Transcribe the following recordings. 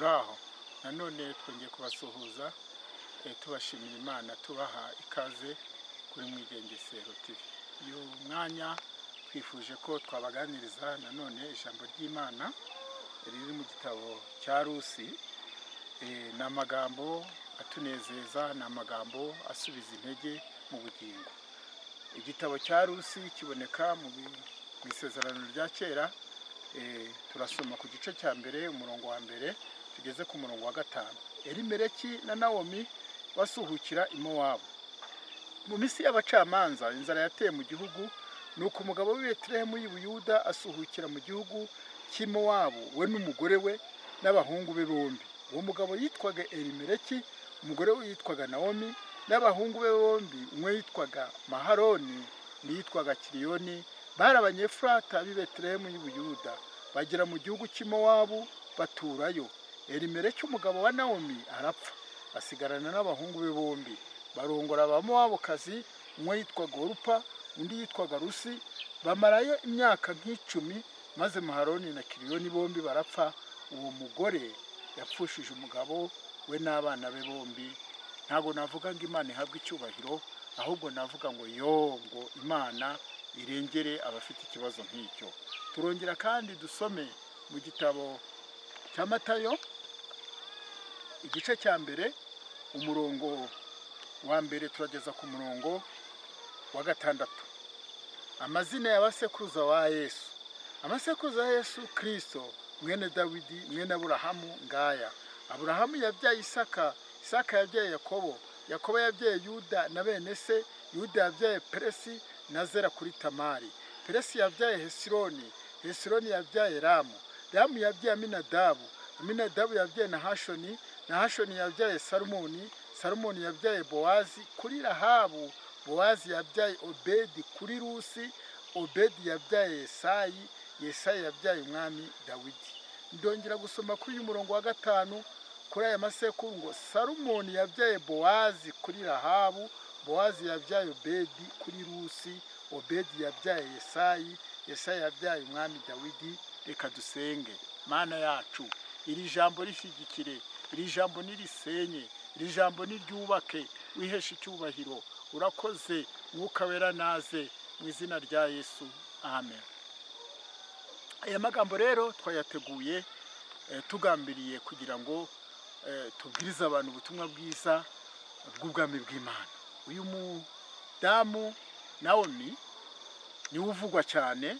Muraho, nanone twongeye kubasuhuza, tubashimira Imana, tubaha ikaze kuri Mwigengesero TV. Uyu mwanya twifuje ko twabaganiriza nanone ijambo ry'Imana riri mu gitabo cya Rusi. Ni amagambo atunezeza, ni amagambo asubiza intege mu bugingo. Igitabo cya Rusi kiboneka mu Isezerano rya Kera. Turasoma ku gice cya mbere, umurongo wa mbere tugeze ku murongo wa gatanu. Elimeleki na Nawomi basuhukira i Mowabu. Mu minsi y'abacamanza inzara yateye mu gihugu, nuko umugabo w'i Betelehemu y'i Buyuda asuhukira mu gihugu cy'i Mowabu, we n'umugore we n'abahungu be bombi. Uwo mugabo yitwaga Elimeleki, umugore we yitwaga Nawomi, n'abahungu be bombi, umwe yitwaga Maharoni undi yitwaga Kiliyoni, bari Abanyefurata b'i Betelehemu y'i Buyuda. Bagera mu gihugu cy'i Mowabu baturayo. Elimeleki umugabo wa Nawomi arapfa, asigarana n'abahungu be bombi. Barongora Abamowabukazi, umwe yitwaga Orupa, undi yitwaga Rusi. Bamarayo imyaka nk'icumi, maze Maharoni na Kiliyoni bombi barapfa. Uwo mugore yapfushije umugabo we n'abana be bombi. Ntabwo navuga ngo Imana ihabwe icyubahiro, ahubwo navuga ngo yo ngo Imana irengere abafite ikibazo nk'icyo. Turongera kandi dusome mu gitabo cya Matayo, igice cya mbere, umurongo wa mbere turageza ku murongo wa gatandatu. Amazina y'abasekuruza wa Yesu. Amasekuruza ya Yesu Kristo, mwene Dawidi, mwene Aburahamu, ngaya: Aburahamu yabyaye Isaka, Isaka yabyaye Yakobo, Yakobo yabyaye Yuda na bene se. Yuda yabyaye Peresi na Zera kuri Tamari. Peresi yabyaye Hesironi, Hesironi yabyaye Ramu, Ramu yabyaye Aminadabu, Aminadabu yabyaye Nahashoni, Nahashoni yabyaye Salumoni, Salumoni yabyaye Bowazi kuri Rahabu, Bowazi yabyaye Obedi kuri Rusi, Obedi yabyaye Yesayi, Yesayi yabyaye umwami Dawidi. Ndongera gusoma kuri uyu murongo wa gatanu kuri aya masekuru ngo Salumoni yabyaye Bowazi kuri Rahabu, Bowazi yabyaye Obedi kuri Rusi, Obedi yabyaye Yesayi, Yesayi yabyaye umwami Dawidi. Reka dusenge. Mana yacu, iri jambo rishyigikire, iri jambo nirisenye, iri jambo niryubake, wiheshe icyubahiro. Urakoze, Mwuka Wera naze, mu izina rya Yesu, amen. Aya magambo rero twayateguye tugambiriye kugira ngo tubwirize abantu ubutumwa bwiza bw'ubwami bw'Imana. Uyu mudamu Nawomi niwe uvugwa cyane,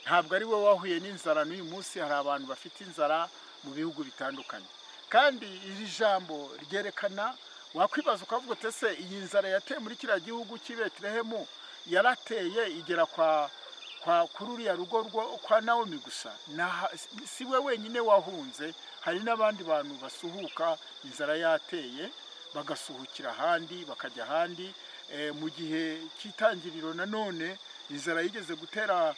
ntabwo ari we wahuye n'inzara. N'uyu munsi hari abantu bafite inzara mu bihugu bitandukanye. Kandi iri jambo ryerekana, wakwibaza ukavuga uti: "Ese iyi nzara yateye muri kiriya gihugu cy'i Betelehemu yarateye igera kwa kuri uriya rugo rwo kwa Nawomi gusa?" Si we wenyine wahunze, hari n'abandi bantu basuhuka inzara yateye, bagasuhukira ahandi, bakajya ahandi. Mu gihe cy'itangiriro nanone inzara yigeze gutera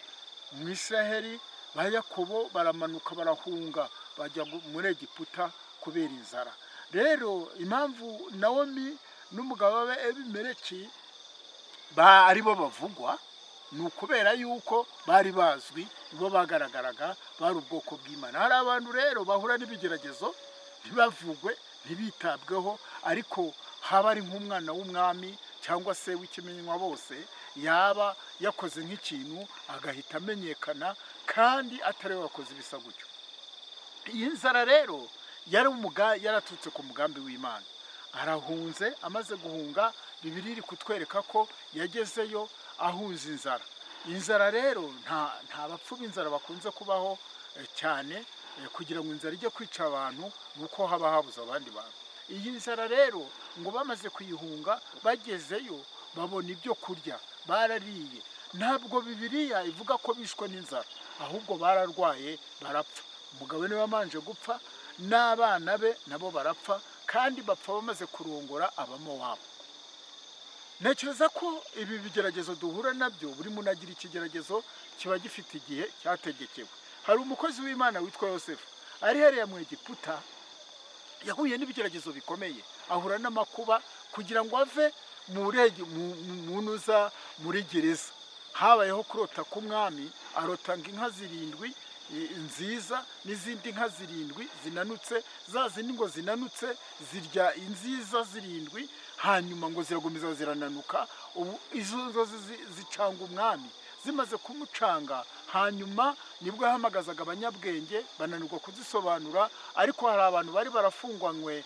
mu Israheli, ba Yakobo baramanuka, barahunga, bajya muri Egiputa kubera inzara. Rero impamvu Nawomi n'umugabo we Elimeleki aribo bavugwa ni ukubera yuko bari bazwi, nibo bagaragaraga, bari ubwoko bw'Imana. Hari abantu rero bahura n'ibigeragezo ntibavugwe, ntibitabweho, ariko haba ari nk'umwana w'umwami cyangwa se w'ikimenywa bose, yaba yakoze nk'ikintu agahita amenyekana kandi atari we wakoze ibisa gutyo. Iyi nzara rero yaraturutse ku mugambi w'Imana. Arahunze, amaze guhunga, Bibiliya iri kutwereka ko yagezeyo ahunze inzara. Inzara rero nta bapfu b'inzara bakunze kubaho cyane. Kugira ngo inzara ijye kwica abantu ni uko haba habuze abandi bantu. Iyi nzara rero ngo bamaze kuyihunga, bagezeyo babona ibyo kurya, barariye. Ntabwo Bibiliya ivuga ko bishwe n'inzara, ahubwo bararwaye barapfa. Umugabo niwe wabanje gupfa, n'abana be nabo barapfa, kandi bapfa bamaze kurongora Abamowabu. Ntekereza ko ibi bigeragezo duhura nabyo, buri muntu agira ikigeragezo kiba gifite igihe cyategekewe. Hari umukozi w'Imana witwa Yosefu, ari hariya mu Egiputa, yahuye n'ibigeragezo bikomeye, ahura n'amakuba kugira ngo ave mu ntuza, muri gereza. Habayeho kurota k'umwami, arota ngo inka zirindwi. nziza n'izindi nka zirindwi zinanutse. Za zindi ngo zinanutse zirya inziza zirindwi, hanyuma ngo ziragumiza zirananuka. Ubu izo nzozi zicanga umwami. Zimaze kumucanga, hanyuma nibwo yahamagazaga abanyabwenge, bananirwa kuzisobanura. Ariko hari abantu bari barafungwanywe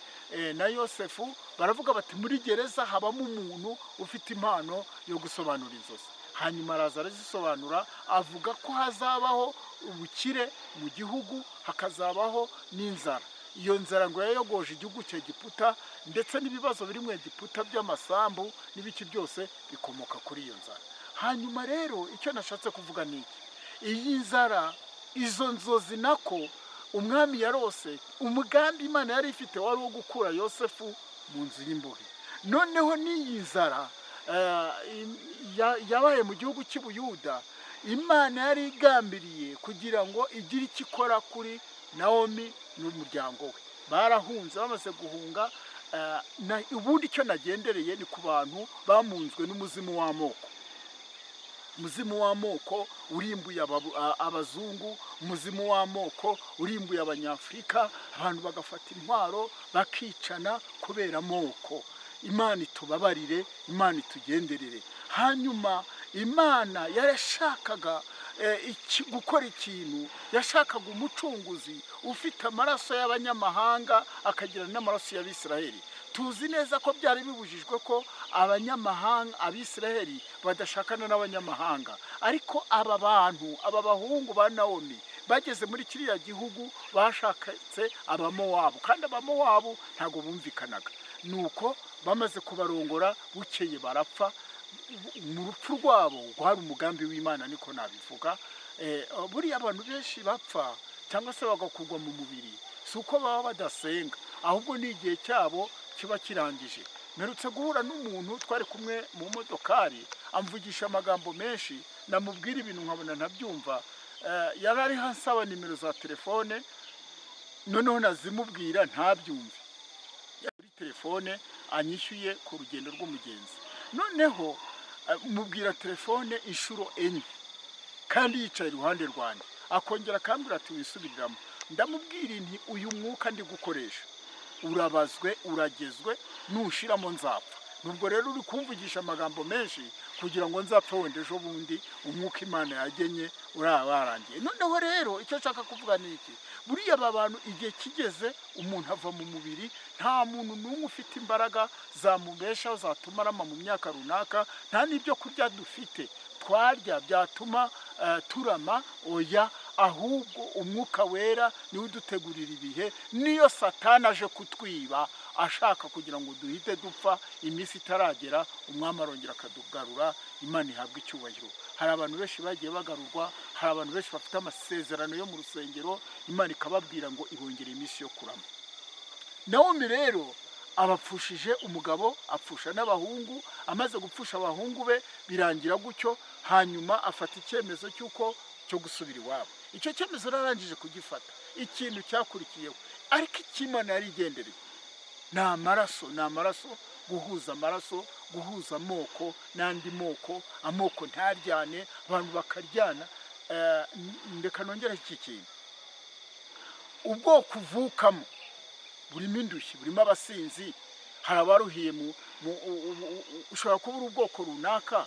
na Yosefu, baravuga bati: "Muri gereza habamo umuntu ufite impano yo gusobanura inzozi." Hanyuma araza arazisobanura, avuga ko hazabaho ubukire mu gihugu, hakazabaho n'inzara. Iyo nzara ngo yayogoje igihugu cya Egiputa, ndetse n'ibibazo biri mu Egiputa by'amasambu n'ibiki byose bikomoka kuri iyo nzara. Hanyuma rero icyo nashatse kuvuga ni iki: iyi nzara, izo nzozi nako umwami yarose, umugambi Imana yari ifite wari uwo gukura Yosefu mu nzu y'imbohe. Noneho n'iyi nzara yabaye mu gihugu cy'i Buyuda, Imana yari igambiriye kugira ngo igire icyo ikora kuri Nawomi n'umuryango we. Barahunze. Bamaze guhunga, ubundi icyo nagendereye ni ku bantu bamunzwe n'umuzimu w'amoko. Umuzimu w'amoko urimbuye abazungu, umuzimu w'amoko urimbuye Abanyafurika, abantu bagafata intwaro bakicana kubera amoko. Imana itubabarire, Imana itugenderere. Hanyuma Imana yarashakaga gukora ikintu, yashakaga umucunguzi ufite amaraso y'abanyamahanga akagira n'amaraso y'Abisiraheli. Tuzi neza ko byari bibujijwe ko abanyamahanga, Abisiraheli badashakana n'abanyamahanga, ariko aba bantu, aba bahungu ba Nawomi bageze muri kiriya gihugu bashakatse Abamowabu, kandi Abamowabu ntabwo bumvikanaga. Nuko bamaze kubarongora, bukeye barapfa. Mu rupfu rwabo rwari umugambi w'Imana, niko nabivuga. Buriya abantu benshi bapfa cyangwa se bagakurwa mu mubiri si uko baba badasenga, ahubwo ni igihe cyabo kiba kirangije. Mperutse guhura n'umuntu twari kumwe mu modokari, amvugisha amagambo menshi, namubwira ibintu nkabona ntabyumva. Yari ariho ansaba nimero za telefone, noneho nazimubwira ntabyumve. Kuri telefone anyishyuye ku rugendo rw'umugenzi, noneho mubwira telefone inshuro enye kandi yicaye iruhande rwanjye, akongera akambwira ati: "Wisubiriramo." Ndamubwira nti: "Uyu mwuka ndi gukoresha urabazwe, uragezwe, nushiramo nzapfa. Nubwo rero uri kumvugisha amagambo menshi kugira ngo nzapfe wenda ejo bundi umwuka Imana yagenye uraba warangiye." Noneho rero icyo nshaka kuvuga ni iki: buriya aba bantu igihe kigeze umuntu ava mu mubiri. Nta muntu n'umwe ufite imbaraga zamubeshaho, zatuma arama mu myaka runaka. Nta n'ibyo kurya dufite twarya byatuma turama, oya. Ahubwo Umwuka Wera niwe udutegurira ibihe. Niyo Satani aje kutwiba ashaka kugira ngo duhite dupfa iminsi itaragera, Umwami arongera akadugarura. Imana ihabwa icyubahiro. Hari abantu benshi bagiye bagarurwa, hari abantu benshi bafite amasezerano yo mu rusengero, Imana ikababwira ngo ibongere iminsi yo kurama. Nawomi rero abapfushije umugabo, apfusha n'abahungu. Amaze gupfusha abahungu be, birangira gutyo. Hanyuma afata icyemezo cy'uko cyo gusubira iwabo. Icyo cyemezo arangije kugifata, ikintu cyakurikiyeho, ariko icyo Imana yari igendereye ni amaraso, ni amaraso, guhuza amaraso, guhuza amoko n'andi moko, amoko ntaryane, abantu bakaryana. Ndeka nongere iki kintu: ubwoko uvukamo burimo indushyi, burimo abasinzi, hari abaruhiye ushobora kuba uri ubwoko runaka,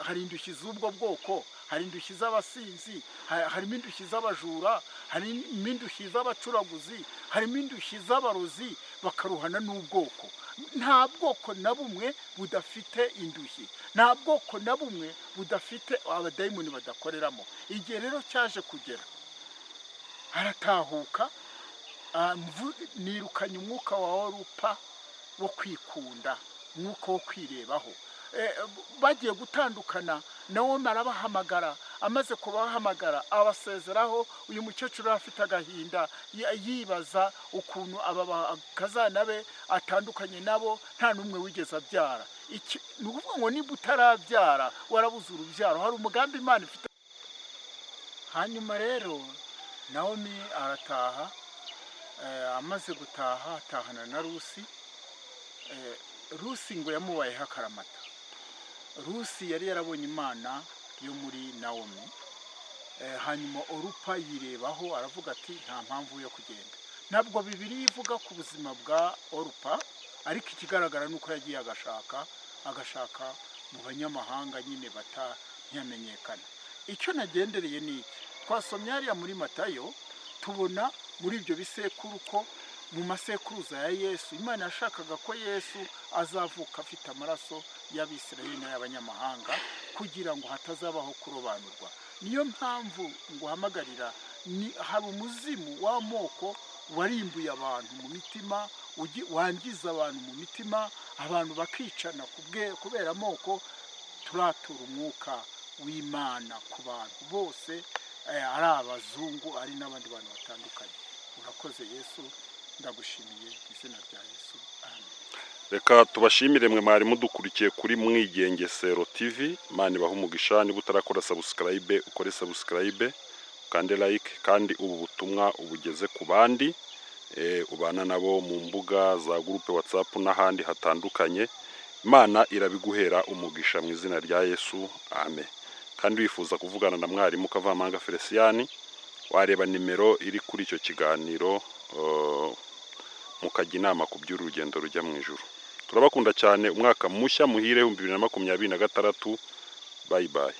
hari indushyi z'ubwo bwoko, hari indushyi z'abasinzi, harimo indushyi z'abajura, harimo indushyi z'abacuraguzi, harimo indushyi z'abarozi, bakaruhana n'ubwoko. Nta bwoko na bumwe budafite indushyi, nta bwoko na bumwe budafite abadayimoni badakoreramo. Igihe rero cyaje kugera aratahuka. Nirukanye umwuka wa Orupa wo kwikunda, umwuka wo kwirebaho. Bagiye gutandukana, Nawomi arabahamagara. Amaze kubahamagara abasezeraho. Uyu mukecuru yari afite agahinda, yibaza ukuntu aba bakazana be atandukanye nabo, nta n'umwe wigeze abyara. Ni ukuvuga ngo niba utarabyara, warabuze urubyaro, hari umugambi Imana ifite. Hanyuma rero Nawomi arataha. Amaze gutaha atahana na Rusi. Rusi ngo yamubayeho akaramata. Rusi yari yarabonye Imana yo muri Nawomi. Hanyuma Orupa yirebaho, aravuga ati: "Nta mpamvu yo kugenda." Ntabwo Bibiliya ivuga ku buzima bwa Orupa, ariko ikigaragara ni uko yagiye agashaka mu banyamahanga nyine bata ntiyamenyekana. Icyo nagendereye ni iki? Twasomye hariya muri Matayo, tubona muri ibyo bisekuru ko mu masekuruza ya Yesu, Imana yashakaga ko Yesu azavuka afite amaraso y'Abisirayeli n'ay'abanyamahanga, kugira ngo hatazabaho kurobanurwa. Niyo mpamvu nguhamagarira ni hari umuzimu w'amoko warimbuye abantu mu mitima, wangiza abantu mu mitima, abantu bakicana kubera amoko. Turatura umwuka w'Imana ku bantu bose, ari abazungu, ari n'abandi bantu batandukanye. Urakoze Yesu, ndagushimiye mu izina rya Yesu, amen. Reka tubashimire mwe mwari mudukurikiye kuri Mwigengesero TV. Imana ibahe umugisha. Niba utarakora subscribe, ukore subscribe, ukande like, kandi ubu butumwa ubugeze ku bandi ubana nabo mu mbuga za groupe WhatsApp n'ahandi hatandukanye. Imana irabiguhera umugisha mu izina rya Yesu, amen. Kandi wifuza kuvugana na mwarimu Kavamahanga Felicien, wareba nimero iri kuri icyo kiganiro, mukajya inama ku by'uru rugendo rujya mu ijuru. Turabakunda cyane. Umwaka mushya muhire 2026. Bye bye.